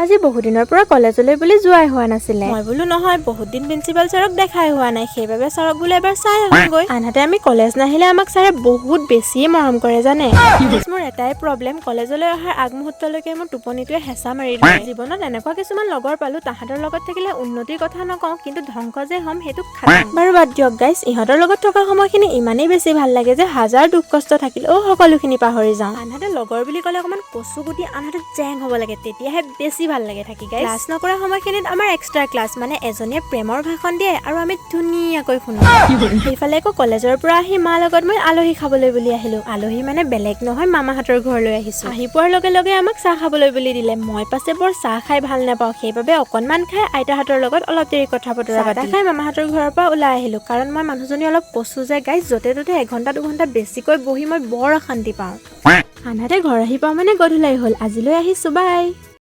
আজি বহুদিনৰ পৰা কলেজলৈ বুলি যোৱাই হোৱা নাছিলে। মই বোলো নহয়, বহুত দিন প্ৰিন্সিপাল ছাৰক দেখাই হোৱা নাই, সেইবাবে ছাৰক বোলো এবাৰ চাই আহোঁগৈ। আনহাতে আমি কলেজ নাহিলে আমাক ছাৰে বহুত বেছিয়ে মৰম কৰে, জানে। মোৰ এটাই প্ৰব্লেম, কলেজলৈ অহাৰ আগমুহূৰ্তলৈকে মোৰ টোপনিটোৱে হেঁচা মাৰি ধৰে। জীৱনত এনেকুৱা কিছুমান লগৰ পালো, তাহাঁতৰ লগত থাকিলে উন্নতিৰ কথা নকওঁ, কিন্তু ধ্বংস যে হ'ম সেইটো খাটাং। বাৰু বাদ দিয়ক গাইজ, ইহঁতৰ লগত থকা সময়খিনি ইমানেই বেছি ভাল লাগে যে হাজাৰ দুখ কষ্ট থাকিলেও সকলোখিনি পাহৰি যাওঁ। আনহাতে লগৰ বুলি ক'লে অকণমান কচু গুটি, আনহাতে জেং হ'ব লাগে, তেতিয়াহে বেছি ভাল লাগে থাকি গাইজ। ক্লাছ নকৰা সময়খিনিত আমাৰ এক্সট্ৰা ক্লাছ, মানে এজনীয়ে প্ৰেমৰ ভাষণ দিয়ে আৰু আমি ধুনীয়াকৈ শুনো। সেইফালে আকৌ কলেজৰ পৰা আহি মাৰ লগত মই আলহী খাবলৈ বুলি আহিলো। আলহী মানে বেলেগ নহয়, মামাহঁতৰ ঘৰলৈ আহিছো। আহি পোৱাৰ লগে লগে আমাক চাহ খাবলৈ বুলি দিলে। মই পাছে বৰ চাহ খাই ভাল নাপাওঁ, সেইবাবে অকণমান খাই আইতাহঁতৰ লগত অলপ দেৰি কথা বতৰা পাতি খাই মামাহঁতৰ ঘৰৰ পৰা ওলাই আহিলো। কাৰণ মই মানুহজনী অলপ কচু যে গাইজ, য'তে ত'তে এঘণ্টা 2 ঘণ্টা বেছিকৈ বহি মই বৰ অশান্তি পাওঁ। আনহাতে ঘৰ আহি পাওঁ মানে গধূলাই হ'ল। আজিলৈ আহিছো, বাই।